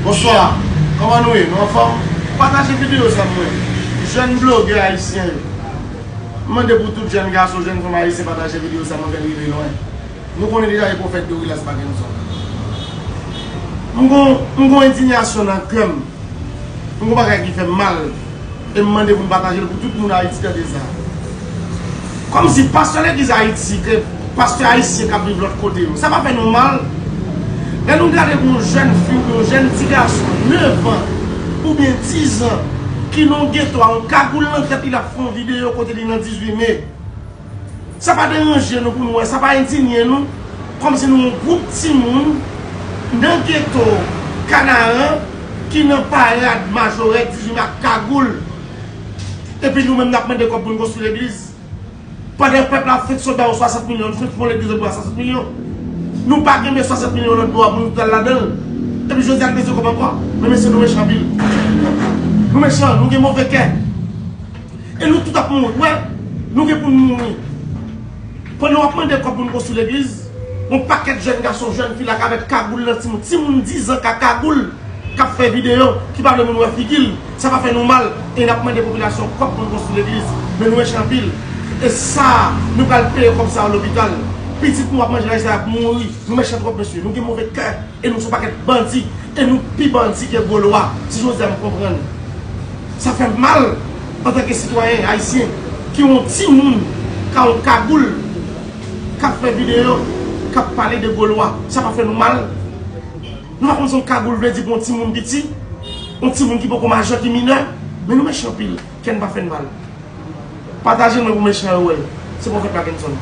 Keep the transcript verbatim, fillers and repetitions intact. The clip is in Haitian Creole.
Bonswa, kòman nou ye? Nou anfòm? Pataje videyo sa pou mwen. Jèn blogè ayisyen yo. M mande pou tout jèn gason, jèn fanm ayisyen pataje videyo sa, mwen fè l rive lwen. Nou konnen deja e pwofèt Dorilas Parkinson. M gon, m gon endiyasyon nan kè m. M gon bagay ki fè m mal. E m mande pou n pataje l pou tout moun Ayiti tande sa. Kòmsi pastè legliz Ayiti, ke pastè ayisyen k ap viv lòt kote yo, sa pa fè nou mal? Lè nou gade yon jèn fi oubyen yon jèn ti gason nèf an oubyen diz an ki nan yon geto a yon kagoul nan tèt li, l ap fè yon videyo kote li nan dizuit me. Sa pa deranje nou pou nou wè, sa pa endinye nou, kòmsi nou yon gwoup timoun nan geto Kanaran ki nan parad majorèt dizuit me ak kagoul. Epi nou menm n ap mande kòb pou n konstwi legliz. Pandan pèp la ap fenk sot ba yo swasant milyon, nou fenk fè yon legliz lòt bò a swasant milyon. Nou pa gen men swasant milyon lòt bò a pou nou t al ladan l. Epi jodi a n bezwen kòb ankò. Men mesye, nou mechan anpil. Nou mechan, nou gen move kè. E nou tout ap mouri. Wè, nou gen pou n mouri. Pandan w ap mande kòb pou n konstwi legliz, yon pakèt jèn gason, jèn fi la k avèk kagoul nan timoun. Timoun diz an ka kagoul k ap fè videyo, ki pa vle moun wè figi l. Sa pa fè nou mal. E n ap mande popilasyon kòb pou n konstwi legliz. Men nou mechan anpil. E sa, nou pral peye kòb sa yo lopital. Pitit nou ap manje laj la, y ap mouri. Nou mechan twòp, mesye. Nou gen move kè. E nou se yon pakèt bandi. E nou pi bandi ke Golwa. Si Jozèf konprann. Sa fè m mal antanke sitwayen ayisyen ki yon timoun ka yon kagoul k ap fè videyo, k ap pale de Golwa. Sa pa fè nou mal? Nou pa konn se yon kagoul vle di pou yon timoun piti, yon timoun ki poko majè, ki minè. Men nou mechan anpil. Kè n pa fè n mal. Pataje l mwen pou mechan yo wè l. Se pwofèt Parkinson.